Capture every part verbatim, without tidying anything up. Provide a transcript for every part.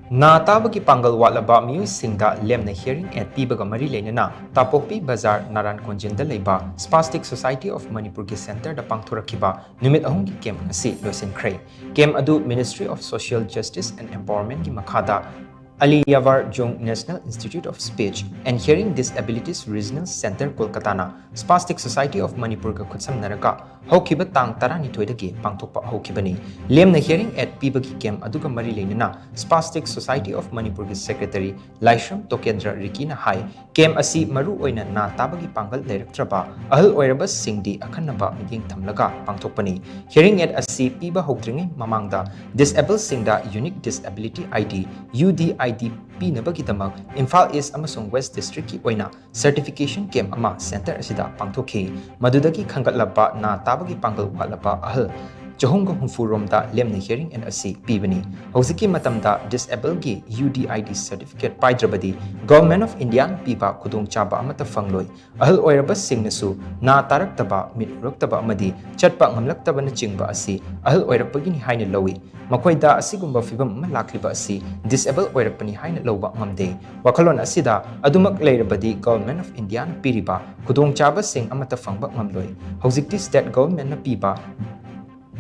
ꯅꯥ ꯇꯥꯕꯒꯤ ꯄꯥꯡꯒꯜ ꯋꯥꯠꯂꯕ ꯃꯤꯑꯣꯏꯁꯤꯡꯗ ꯂꯦꯝꯅ hearing aid ꯄꯤꯕꯒ ꯃꯔꯤ ꯂꯩꯅꯅ ꯇꯥꯄꯣꯛꯄꯤ ꯕꯖꯥꯔ ꯅꯥꯔꯥꯟ ꯀꯣꯟꯖꯤꯟꯗ ꯂꯩꯕ Spastic Society of ꯃꯅꯤꯄꯨꯔꯒꯤ ꯁꯦꯟꯇꯔꯗ ꯄꯥꯡꯊꯣꯔꯛꯈꯤꯕ ꯅꯨꯃꯤꯠ ꯑꯍꯨꯝꯒꯤ ꯀꯦꯝꯞ ꯉꯁꯤ ꯂꯣꯏꯁꯤꯟꯈ꯭ꯔꯦ꯫ ꯀꯦꯝꯞ ꯑꯗꯨ Ministry of Social Justice and Empowermentꯀꯤ ꯃꯈꯥꯗ ꯑꯂꯤꯌꯥꯋꯥꯔ ꯖꯣꯡ National Institute of Speech and Hearing Disabilities Regional Centre ꯀꯣꯜꯀꯇꯥꯅ Spastic Society of ꯃꯅꯤꯄꯨꯔꯒ ꯈꯨꯠꯁꯝꯅꯔꯒ ꯍꯧꯈꯤꯕ ꯇꯥꯡ ꯇꯔꯥꯅꯤꯊꯣꯏꯗꯒꯤ ꯄꯥꯡꯊꯣꯛꯄ ꯍꯧꯈꯤꯕꯅꯤ꯫ ꯂꯦꯝꯅ hearing aid ꯄꯤꯕꯒꯤ ꯀꯦꯝꯞ ꯑꯗꯨꯒ ꯃꯔꯤ ꯂꯩꯅꯅ Spastic Society of ꯃꯅꯤꯄꯨꯔꯒꯤ ꯁꯦꯀ꯭ꯔꯦꯇꯔꯤ ꯂꯥꯏꯁ꯭ꯔꯝ ꯇꯣꯀꯦꯟꯗ꯭ꯔ ꯔꯤꯀꯤꯅ ꯍꯥꯏ, ꯀꯦꯝꯞ ꯑꯁꯤ ꯃꯔꯨ ꯑꯣꯏꯅ ꯅꯥ ꯇꯥꯕꯒꯤ ꯄꯥꯡꯒꯜ ꯂꯩꯔꯛꯇ꯭ꯔꯕ ꯑꯍꯜ ꯑꯣꯏꯔꯕꯁꯤꯡꯗꯤ ꯑꯈꯟꯅꯕ ꯃꯤꯠꯌꯦꯡ ꯊꯝꯂꯒ ꯄꯥꯡꯊꯣꯛꯄꯅꯤ꯫ Hearing aid ꯑꯁꯤ ꯄꯤꯕ ꯍꯧꯗ꯭ꯔꯤꯉꯩ ꯃꯃꯥꯡꯗ disabledꯁꯤꯡꯗ Unique Disability ID, UDID, ꯄꯤꯅꯕꯒꯤꯗꯃꯛ ꯏꯝꯐꯥꯜ ꯏꯁ꯭ꯠ ꯑꯃꯁꯨꯡ ꯋꯦꯁ꯭ꯠ ꯗꯤꯁꯇ꯭ꯔꯤꯛꯀꯤ ꯑꯣꯏꯅ certification camp ꯑꯃ ꯁꯦꯟꯇꯔ ꯑꯁꯤꯗ ꯄꯥꯡꯊꯣꯛꯈꯤ꯫ ꯃꯗꯨꯗꯒꯤ ꯈꯟꯒꯠꯂꯕ ꯅꯥ ꯇꯥꯕꯒꯤ ꯄꯥꯡꯒꯜ ꯋꯥꯠꯂꯕ ꯑꯍꯜ ꯆꯍꯨꯝꯒ ꯍꯨꯝꯐꯨ ꯔꯣꯝꯗ ꯂꯦꯝꯅ hearing aid ꯑꯁꯤ ꯄꯤꯕꯅꯤ꯫ ꯍꯧꯖꯤꯛꯀꯤ ꯃꯇꯝꯗ disabledꯒꯤ UDID certificate ꯄꯥꯏꯗ꯭ꯔꯕꯗꯤ Government of Indiaꯅ ꯄꯤꯕ ꯈꯨꯗꯣꯡꯆꯥꯕ ꯑꯃꯠꯇ ꯐꯪꯂꯣꯏ꯫ ꯑꯍꯜ ꯑꯣꯏꯔꯕꯁꯤꯡꯅꯁꯨ ꯅꯥ ꯇꯥꯔꯛꯇꯕ, ꯃꯤꯠ ꯎꯔꯛꯇꯕ ꯑꯃꯗꯤ ꯆꯠꯄ ꯉꯝꯂꯛꯇꯕꯅꯆꯤꯡꯕ ꯑꯁꯤ ꯑꯍꯜ ꯑꯣꯏꯔꯛꯄꯒꯤꯅꯤ ꯍꯥꯏꯅ ꯂꯧꯏ꯫ ꯃꯈꯣꯏꯗ ꯑꯁꯤꯒꯨꯝꯕ ꯐꯤꯚꯝ ꯑꯃ ꯂꯥꯛꯂꯤꯕ ꯑꯁꯤ disable ꯑꯣꯏꯔꯛꯄꯅꯤ ꯍꯥꯏꯅ ꯂꯧꯕ ꯉꯝꯗꯦ꯫ ꯋꯥꯈꯜꯂꯣꯟ ꯑꯁꯤꯗ ꯑꯗꯨꯃꯛ ꯂꯩꯔꯕꯗꯤ Government of Indiaꯅ ꯄꯤꯔꯤꯕ ꯈꯨꯗꯣꯡꯆꯥꯕꯁꯤꯡ ꯑꯃꯠꯇ ꯐꯪꯕ ꯉꯝꯂꯣꯏ꯫ ꯍꯧꯖꯤꯛꯇꯤ state governmentꯅ ꯄꯤꯕ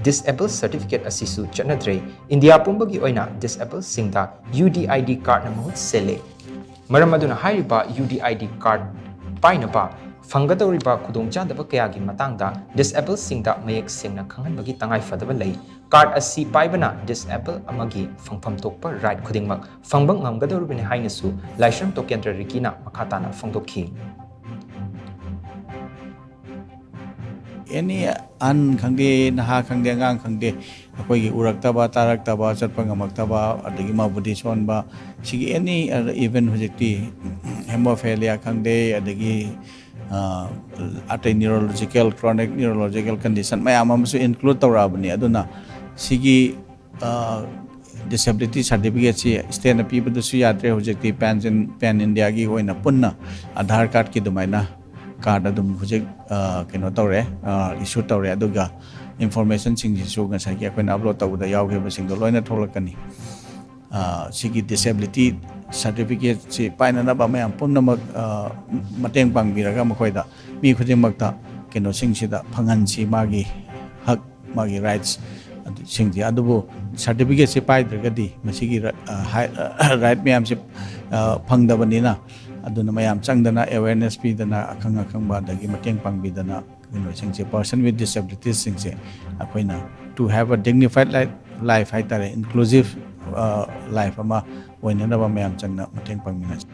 disable certificate ꯑꯁꯤꯁꯨ ꯆꯠꯅꯗ꯭ꯔꯦ꯫ ꯏꯟꯗꯤꯌꯥ ꯄꯨꯝꯕꯒꯤ ꯑꯣꯏꯅ disabledꯁꯤꯡꯗ UDID cardꯅ ꯃꯍꯨꯠ ꯁꯤꯜꯂꯦ꯫ ꯃꯔꯝ ꯑꯗꯨꯅ ꯍꯥꯏꯔꯤꯕ UDID card ꯄꯥꯏꯅꯕ ꯐꯪꯒꯗꯧꯔꯤꯕ ꯈꯨꯗꯣꯡꯆꯥꯗꯕ ꯀꯌꯥꯒꯤ ꯃꯇꯥꯡꯗ disabledꯁꯤꯡꯗ ꯃꯌꯦꯛ ꯁꯦꯡꯅ ꯈꯪꯍꯟꯕꯒꯤ ꯇꯉꯥꯏ ꯐꯗꯕ ꯂꯩ꯫ Card ꯑꯁꯤ ꯄꯥꯏꯕꯅ disable ꯑꯃꯒꯤ ꯐꯪꯐꯝ ꯊꯣꯛꯄ right ꯈꯨꯗꯤꯡꯃꯛ ꯐꯪꯕ ꯉꯝꯒꯗꯧꯔꯤꯕꯅꯤ ꯍꯥꯏꯅꯁꯨ ꯂꯥꯏꯁ꯭ꯔꯝ ꯇꯣꯀꯦꯟꯗ꯭ꯔ ꯔꯤꯀꯤꯅ ꯃꯈꯥ ꯇꯥꯅ ꯐꯣꯡꯗꯣꯛꯈꯤ꯫ Any ꯑꯍꯟ ꯈꯪꯗꯦ, ꯅꯍꯥ ꯈꯪꯗꯦ, ꯑꯉꯥꯡ ꯈꯪꯗꯦ, ꯑꯩꯈꯣꯏꯒꯤ ꯎꯔꯛꯇꯕ, ꯇꯥꯔꯛꯇꯕ, ꯆꯠꯄ ꯉꯝꯃꯛꯇꯕ, ꯑꯗꯒꯤ ꯃꯥꯕꯨꯗꯤ ꯁꯣꯟꯕ, ꯁꯤꯒꯤ any, even ꯍꯧꯖꯤꯛꯇꯤ hemophilia ꯈꯪꯗꯦ, ꯑꯗꯒꯤ, ꯑ, ꯑꯇꯩ neurological, chronic neurological condition ꯃꯌꯥꯝ ꯑꯃꯁꯨ include ꯇꯧꯔꯛꯑꯕꯅꯤ꯫ ꯑꯗꯨꯅ ꯁꯤꯒꯤ, ꯑ, disability certificateꯁꯤ stateꯅ ꯄꯤꯕꯗꯁꯨ ꯌꯥꯗ꯭ꯔꯦ꯫ ꯍꯧꯖꯤꯛꯇꯤ pan, pan Indiaꯒꯤ ꯑꯣꯏꯅ ꯄꯨꯟꯅ Aadhaar cardꯀꯤ ꯑꯗꯨꯃꯥꯏꯅ card ꯑꯗꯨꯝ ꯍꯧꯖꯤꯛ, ꯑ, ꯀꯩꯅꯣ ꯇꯧꯔꯦ, ꯑ, issue ꯇꯧꯔꯦ꯫ ꯑꯗꯨꯒ informationꯁꯤꯡꯁꯤꯁꯨ ꯉꯁꯥꯏꯒꯤ ꯑꯩꯈꯣꯏꯅ upload ꯇꯧꯕꯗ ꯌꯥꯎꯈꯤꯕꯁꯤꯡꯗꯣ ꯂꯣꯏꯅ ꯊꯣꯛꯂꯛꯀꯅꯤ꯫ ꯑ, ꯁꯤꯒꯤ ꯗꯤꯁꯦꯕꯤꯂꯤꯇꯤ ꯁꯥꯔꯇꯤꯐꯤꯀꯦꯠꯁꯤ ꯄꯥꯏꯅꯅꯕ ꯃꯌꯥꯝ ꯄꯨꯝꯅꯃꯛ, ꯑ, ꯃꯇꯦꯡ ꯄꯥꯡꯕꯤꯔꯒ ꯃꯈꯣꯏꯗ, ꯃꯤ ꯈꯨꯗꯤꯡꯃꯛꯇ ꯀꯩꯅꯣꯁꯤꯡꯁꯤꯗ ꯐꯪꯍꯟꯁꯤ, ꯃꯥꯒꯤ ꯍꯛ, ꯃꯥꯒꯤ ꯔꯥꯏꯠꯁ ꯁꯤꯡꯁꯦ꯫ ꯑꯗꯨꯕꯨ ꯁꯥꯔꯇꯤꯐꯤꯀꯦꯠꯁꯤ ꯄꯥꯏꯗ꯭ꯔꯒꯗꯤ ꯃꯁꯤꯒꯤ ꯔ-, ꯑ, ꯍꯥꯏ-, ꯑ, ꯔꯥꯏꯠ ꯃꯌꯥꯝꯁꯦ, ꯑ, ꯐꯪꯗꯕꯅꯤꯅ, ꯑꯗꯨꯅ ꯃꯌꯥꯝ ꯆꯪꯗꯅ ꯑꯦꯋꯦꯔꯅꯦꯁ ꯄꯤꯗꯅ ꯑꯈꯪ ꯑꯈꯪꯕ ꯑꯗꯒꯤ ꯃꯇꯦꯡ ꯄꯥꯡꯕꯤꯗꯅ ꯀꯩꯅꯣꯁꯤꯡꯁꯦ, ꯄꯔꯁꯟ ꯋꯤꯠ ꯗꯤꯁꯦꯕꯤꯂꯤꯇꯤꯁꯁꯤꯡꯁꯦ ꯑꯩꯈꯣꯏꯅ to have a dignified life, life ꯍꯥꯏꯇꯥꯔꯦ, ꯏꯟꯀ꯭ꯂꯨꯁꯤꯞ, ꯑ, ꯂꯥꯏꯐ ꯑꯃ ꯑꯣꯏꯅꯅꯕ ꯃꯌꯥꯝ ꯆꯪꯅ ꯃꯇꯦꯡ ꯄꯥꯡꯃꯤꯟꯅꯁꯤ꯫